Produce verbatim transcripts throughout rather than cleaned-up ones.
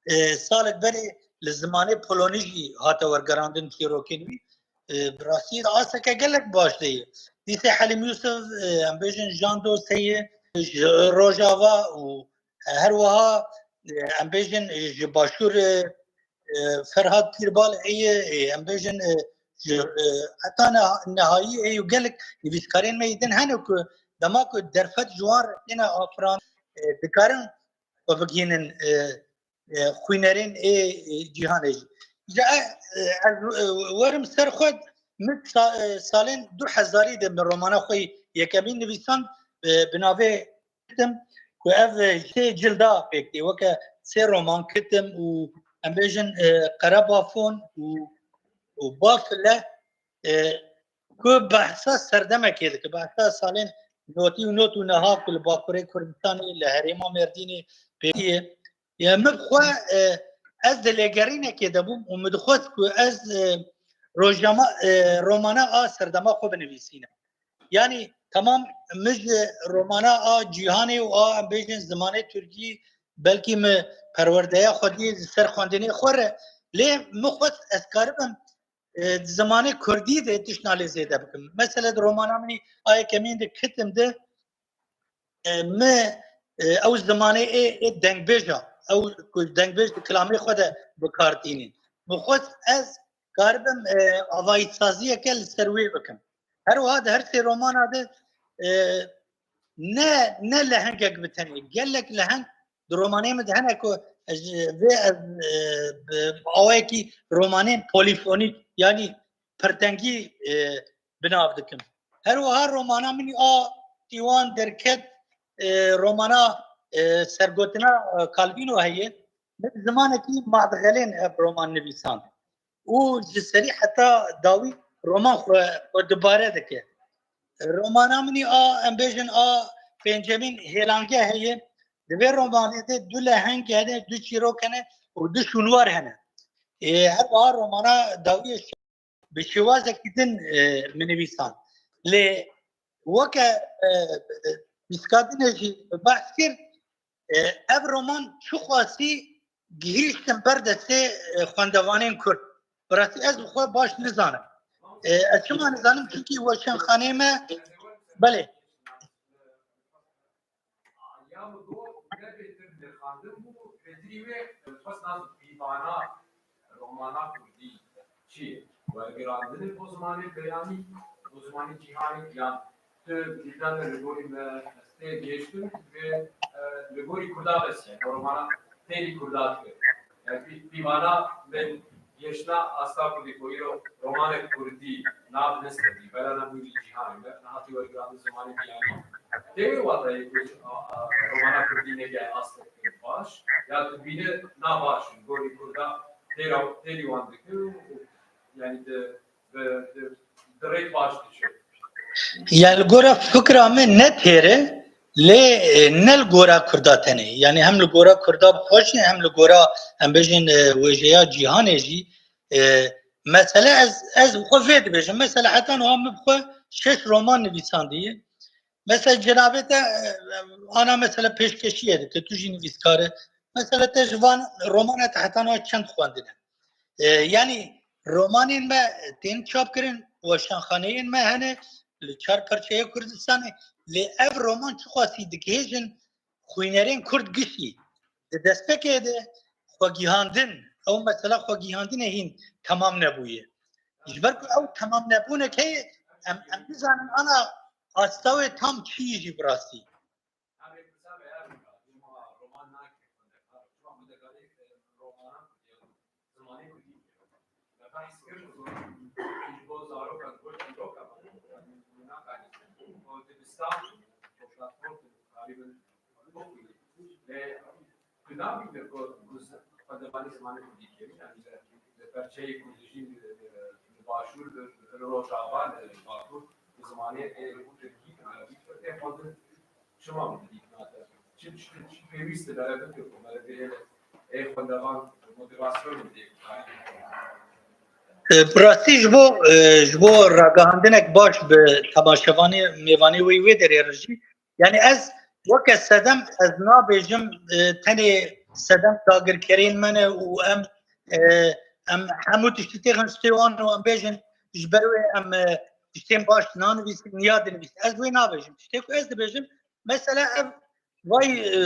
e, salek berê li zimanê polonî jî hate wergerandin çîrokên wî. E, bi rastî aseke gelek baş de ye. Dîsê Helîm Yûsif, e, em bêjin Jean Dos heye, ji Rojava û her wiha, e, em bêjin, e, ji Başûr, e, e, Ferhat Pîrbal heye, e, em bêjin, e, ji, e, heta niha-, nihayî heye û gelek nivîskarên me yê din hene ku dema ku derfet ji wan re têne afiran, e, dikarin xwe bigihînin, e, e, xwînerên ê, e, cîhanê jî. Ji, e, ez, e, werim ser xwe, min sa-, e, salên du hezarî de min romana xwe yekemîn nivîsand, e, bi navê Kitim, ku ev, e, sê cilda pêk tê, weke sê roman Kitim û em bêjin, e, Qerebafon û, û Bafile, e, ku behsa serdemekê dike, behsa salên notî û not û neha ku li Bakurê Kurdistanê, li herêma Mêrdînê pêdî ye. Ya min bi xwe, e, ez di lêgerînekê de bûm û min dixwest ku ez, e, rojnama, e, romana a serdema xwe binivîsînim. Yanî temam min ji romana a cîhanê û a, em bêjin, zimanê Tirkî, belkî min perwerdeya xwediyê ji ser xwendinê xwe re, lê min xwest ez karibim, e, zimanê Kurdî de tiştna lê zêde bikim. Mesela di romana min a yekemîn de Kitim de, e, me, e, ew zimanê ê, ê dengbêja, ew ku dengbêj di kilamê xwe de bi kar tînin. Min xwest ez karibim, e, avayîsaziyeke li ser wê bikim. Her wiha di her sê romana de, e, ne, ne lehengek bi tenê, gelek leheng di romanê min de hene ku ez, vê ez, e, bi, bi awayekî romanên polîfonîk, yanî pirtengî, e, bi nav dikim. Her wiha romana min a Tîwan derket, e, romana, e, Sergotina, e, Calvino heye. Min bi zimanekî madixelên ev roman nivîsand. Û ji serî heta dawî roman xwe, xwe dubare dike. Romana min a, em bêjin, a pêncemîn Hêlange heye. Di vê romanê de du leheng hene, du çîrok hene û du şûnwar hene. E, her wiha romana dawiyê bi şêwazekî din, e, min nivîsand. Lê weke, e, e, nivîskar din jî behs kir, e, ev roman çiqasî gihîştin ber destê, e, xwendevanên Kurd. Bi rastî ez bi xwe baş nizanim. E, ez çima nizanim? Çimkî weşanxaneyê me, belê. Ya min got, ne bêtir nirxandin bû, bêtirî wê, xwest nas pîvana romana kurdî çi ye? Wergirandinê bo zimanê beyanî, bo zimanê cîhanê, yan tu dîtane li gorî me, ez tê gêştim, vê, e, li gorî kurda bes ye, bo romana têrî kurda dike. Yani pî-, pîvana min gêştina asta kurdî ku îro romanek kurdî nav nestebî, belana nûrî cîhanê me, nehatî wergirandin zimanê beyanî. Tê wê watayê ku, a, a, romana kurdî nege astek baş, ya tu bîne na baş in, gorî kurda têra, têrî wan dikin û, yani di, di, di, di rêk baş diçe. Yani li gora fikra min ne têr e, lê, e, ne li gora kurda tenê. Yani hem li gora kurda bi xwe jî, hem li gora, em bêjin, e, wêjeya cîhanê jî, e, mesele ez, ez bi xwe vê dibêjim. Mesela heta niha min bi xwe şeş roman nivîsandiye. Mesela cenabê te, e, ana mesela pêşkeşiyê dike, tu jî nivîskar e. Mesela te ji van romana te heta niha çend xwendine? E, yanî romanên me tên çap kirin, weşanxaneyên me hene li çar perçeyê Kurdistanê. Lê ev roman çiqasî digihêjin xwînerên Kurd giştî. Di destpêkê de xwegihandin, ew mesela xwegihandinê hîn temam nebûye. Ji ber ku ew temam nebûnek heye, em, em nizanin ana asta wê tam çi yî jî bi rastî. E, bi rastî ji bo, e, ji bo ragihandinek baş bi temaşevanê, mêvanê wê wê derê re jî, yani ez weke sedem ez nabêjim, e, tenê sedem dagirkerên me ne û em, e, em hemû tiştî têxin stê wan û em bêjin, ji ber wê em, e, tiştên baş nanivîsin, niya dinivîsin. Ez wê nabêjim. Tiştê ku ez dibêjim, mesela ev vay, e,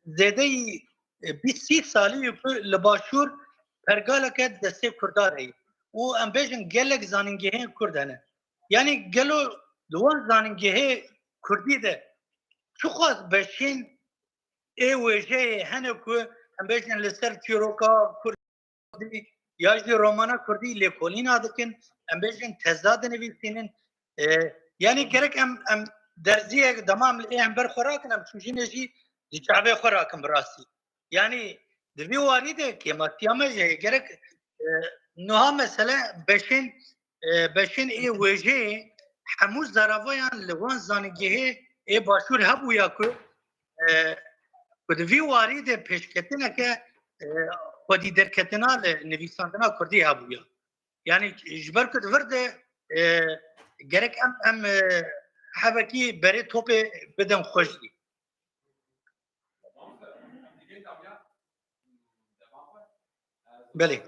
zêdeyî, e, bîst sî salî ye ku li başûr pergaleke destê Kurdan heye. Û em bêjin gelek zanîngehên Kurd hene. Yanî gelo di wan zanîngehê Kurdî de çiqas beşên ê wêjeyê hene ku em bêjin li ser çîroka Kurdî ya jî romana Kurdî lêkolîna dikin, em bêjin teza dinivîsînin. E, yanî gerek em, em derziyek dema em ê em ber xwe rakin, em çûjînê jî di çavê xwe rakin bi rastî. Yanî di vî warî de kêmatiya me jî heye. Gerek, e, nuha mesele beşên, e, beşên ê wêjeyê hemû zaravayan li wan zanîngehê ê başûr hebûya ku, e, ku di vî warî de pêşketineke, e, xwedî derketina li nivîsandina Kurdî hebûya. Yanî ji ber ku di vir de, e, gerek em, em, e, hevekî berê topê bidin xwe jî. Belê.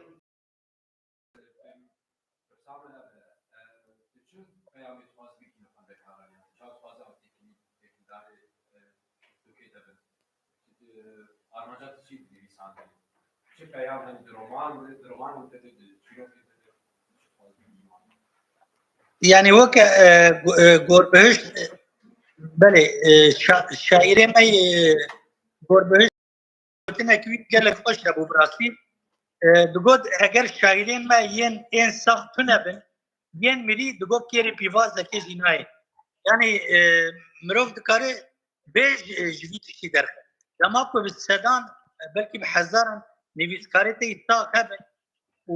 Çi peyam, hani, di roman, di roman de, di çîrokê de, de, çi xwazî. Yanî weke, e, go-, e, Gorbihişt, e, belê, e, şa-, şaîrê me, e, Gorbihişt gotinek wî gelek xweş hebû bi rastî. E, digot, eger şaîrên me yên ên sax tune bin, yên mirî digot kêrê pîvazekê jî nayê. Yanî, e, mirov dikare bê ji, ji vî tiştî derxe. Dema ku bi sedan, belkî bi hezaran nivîskarê te î sax hebin û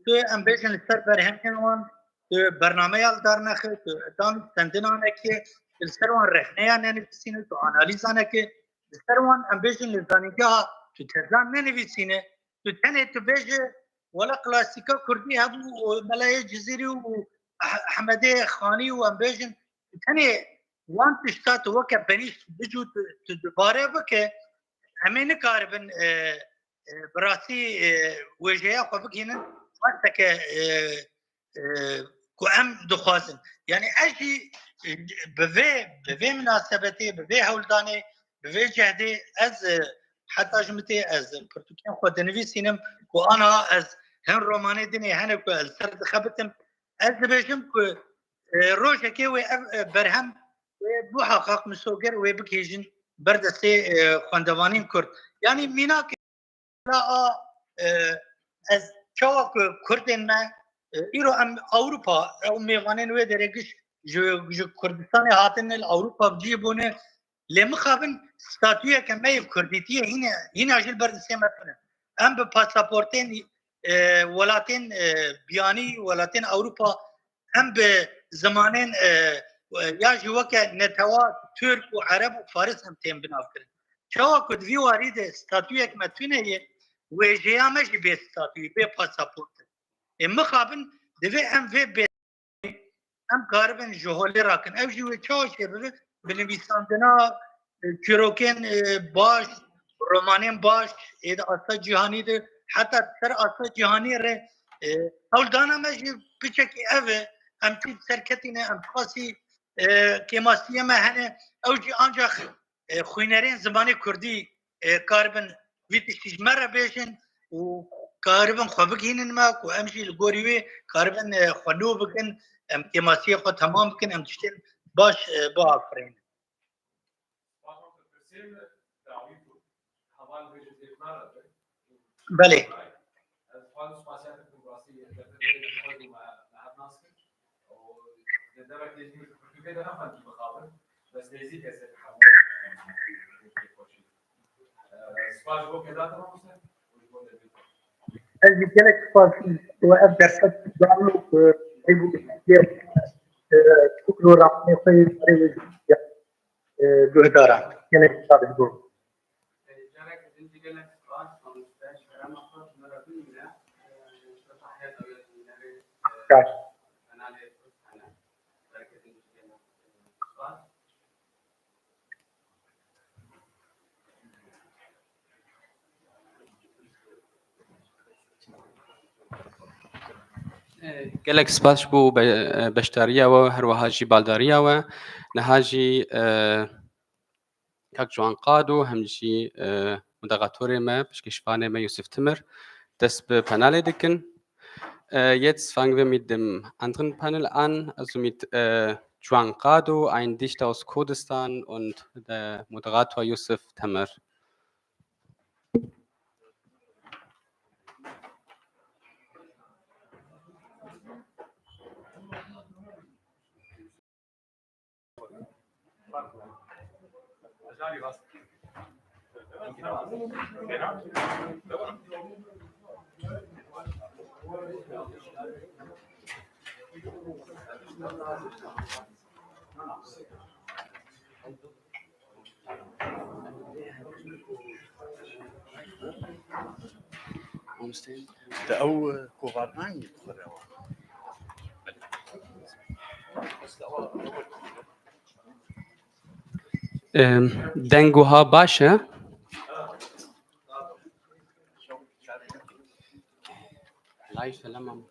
tu em bêjin li ser berhemên wan, tu bernameya li dar nexe, tu dan stendina neke, tu li ser wan rexneya nenivîsîne, tu analîza neke, li ser wan em bêjin li zanîngeha tu tezan nenivîsîne, tu tenê tu bêje, wela klasîka Kurdî hebû û Melayê Cizîrî û Eh-, Ehmedê Xanî û em bêjin, tu tenê wan tişta tu weke benîşt bicû tu, tu dubare bike, em ê nikaribin, e, e, bi rastî, e, wêjeya xwe bigihînin wexteke, e, e, ku em dixwazin. Yanî ez jî, e, bi vê, bi vê minasebetê, bi vê hewldanê, bi vê cehdê ez, e, heta ji min tê ez pirtûkên xwe dinivîsînim ku aniha ez hin romanê dinê hene ku ez li ser dixebitim. Ez dibêjim ku, e, rojekê wê ev, e, berhem wê muheqeq misoger wê bigihêjin ber destê, e, xwendevanên Kurd. Yanî mînak a, e, ez çawa ku Kurdên me, e, îro em Ewropa, ew mêvanên wê derê giş ji, ji Kurdistanê hatine li Ewropa bi cihê bûne, lê mixabin statuyeke me yê Kurdîtiyê hîne, hîna jî li ber destê me tune. Em bi pasaportên, e, welatên, e, biyanî, welatên Ewropa, em bi zimanên, e, e, ya jî weke netewa Tirk û Ereb û Faris em tên binavkirin. Çawa ku di vî warî de statuyek me tune ye, wêjeya me jî bê statuyî, bê pasaport e. Ê mixabin divê em vê bê em karibin ji holê rakin. Ev jî wê çawa çêbibe? Bi nivîsandina, e, çîrokên, e, baş, romanên baş, ê di asta cîhanî de, heta ser asta cîhanî re, e, hewldana me jî piçekî ev e. Em çûn serketîne, em xasî, e, kêmasiyê me hene. Ew jî ancaq, e, xwînerên zimanê kurdî, e, karibin vî tiştî ji me re bêjin û karibin xwe bigihînin me ku em jî li gorî wê karibin, e, xwe nû bikin, em kêmasiyê xwe temam bikin, em tiştên baş, e, biafirînin. Belê. Ez jî gelek spasî we ev derfet dan û, e, hêbû, e, çûk lo rexnê xwe yê berê wê, e, guhdaran. Gelek spas ji bo. Baş. Gelek spas ji bo be-, beşdariya we, her wiha jî baldariya we. Niha jî, e, Kak Ciwan Qado, hem jî, e, moderatorê me, pêşkêşvanê me Yusuf Timir, dest bi panelê dikin. Äh, jetzt fangen wir mit dem anderen Panel an, also mit, äh, Ciwan Qado, ein Dichter aus Kurdistan, und der Moderator Yusuf Timir. Te ew kovarnayê dixwere ew. Em, deng wiha baş e. Live selam.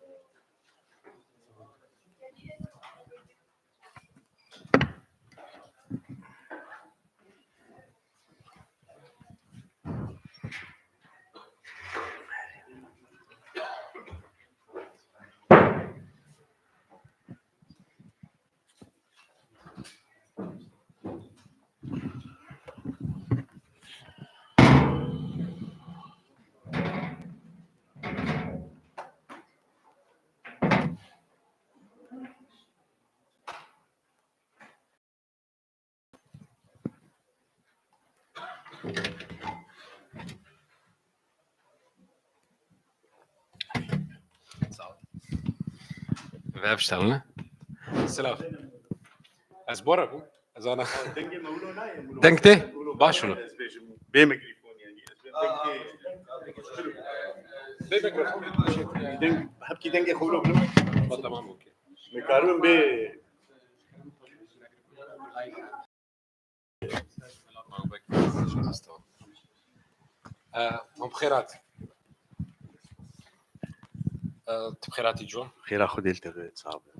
Sağ ol. Ve efşalne. Silav. Ez bora bû. Ez ana. Dengê me wilo nayê, wilo. Deng tê? Baş wilo. Ez bêjim. Bê mikrofon yani. Ez bê deng tê. Bê mikrofon. Deng, hepkî dengê xwe wilo bilim. Tamam, okey. Nikaribim bê. Hûn bi xêr hat. Tu bi xêr hatî Ciwan. Xêra Xwedê li te be, sax be.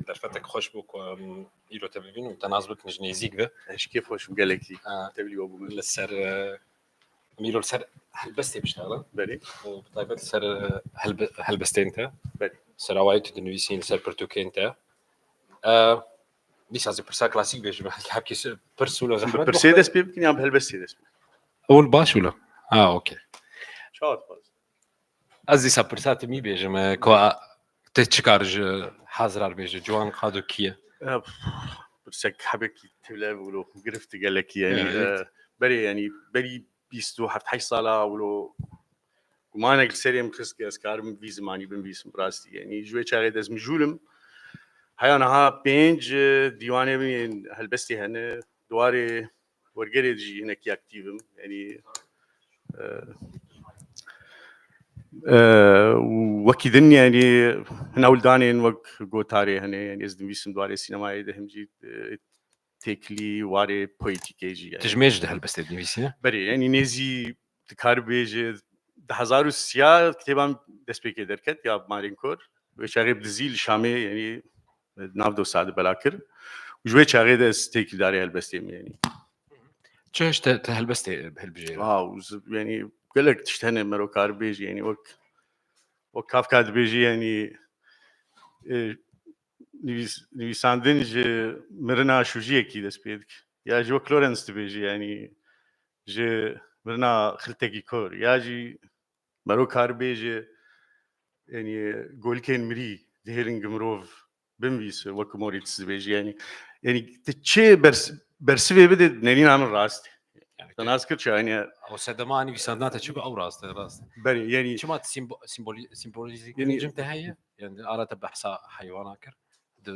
Derfetek xweş bû ku em îro te bibînin û te nas bikin ji nêzîk ve. Ez ji kêf xweş im gelekî. Tevlî we bûme. Li ser, e, Em îro li ser helbestê biştexilin. Belê. Û bi taybet li ser, e, helbe-, helbestên te. Belê. Ser awayî tu dinivîsîn, li ser pirtûkên te. E, dîsa zî pirsa klasîk bêjim. Hepkî se-, pirs wilo zehmet. Bi pirsê dest pê bikin yan bi helbestê dest pê bikin? Ol baş wilo. Ha, okey. Çawa dixwazî? Ez dîsa pirsa te mî bêjim, e, ku a, te çi kar ji hazirar bêje, Ciwan Qado kî ye? E, pirsek hebekî tevle wilo girifti gelekî, yani, Evet. E, berê, yani, berî bîst û heft heşt sala wilo gumanek li serê min xist ku ez karim vî zimanî binivîsim bi rastî. Yanî ji wê çaxê de ez mijûl im. Heya niha pênc, e, dîwanê min yên helbestê hene. Di warê wergerê de jî hinekî aktîv im. Yanî, e, e, û wekî din, yanî, hin ewildanên wek gotarê hene. Yanî ez dinivîsim di warê sînemayê de, hem jî, e, têkilî warê poetîkê jî, yani. Tu ji mêj de helbestê dinivîsî, ne? Berê, yani nêzî dikar bêje, di hezar û sîya kitêban destpêkê derket, ya Marên Kor. Wê çaxê bi dizî li Şamê, yani, nav dosa de bela kir. Û ji wê çaxê de ez têkildarê helbestê me, yani. Çi hişt te, te helbestê hilbijêre? Wow, z-, yani, gelek tişt hene mero kar bêje, yani, wek, wek Kafka dibêje, yani, e, nivîs-, nivîsandin ji mirina şûjiyekî dest pê dike. Ya ji wek Lawrence dibêje, yanî ji mirina xiltekî kor. Ya jî mero kar bêje, yanî golikên mirî dihêlin gi mirov binivîse, wek Moritz dibêje, yanî, yanî tu çi bers-, bersivê bide, nerîna min rast e. Yani, te nas kir çi, yanî ew sedema nivîsandina te çi ku ew rast e, rast e. Berê, yanî çima tu sîmbo-, sîmboli-, sîmbolîzî kirin yanî cim te heye? Yani, ara te behsa heywana kir. Di,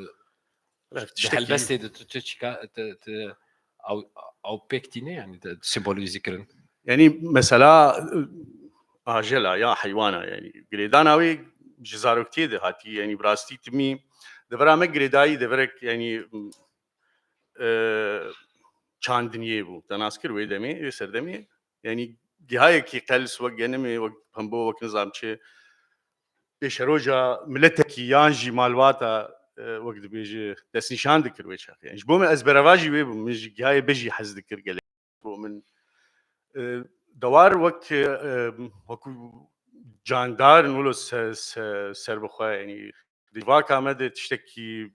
di helbestê de tu, tu çika, tu, tu, ew, ew pêk tîne, yani, tu, tu sîmbolîzî kirin. Yani, mesela, ajela ya heywana, yani, girêdana wê ji zaroktiyê de hatî, yani, bi rastî timî devera me girêdayî, deverek, yani, e, çandiniyê bû. Te nas kir wê demê, wê serdemê. Yanî gihayekî qels wek genimê, wek pembo, wek nizam çi, pêşeroja miletekî yan jî malbata, e, wek dibêje, destnîşan dikir wê çaxê. Yani ji bo min ez berevajî wê bûm, min ji gihayê bijî hez dikir gelek. Bo min, e, dewar wek, e, wekû candarin wilo se-, se-, serbixwe, yani di civaka me de tiştekî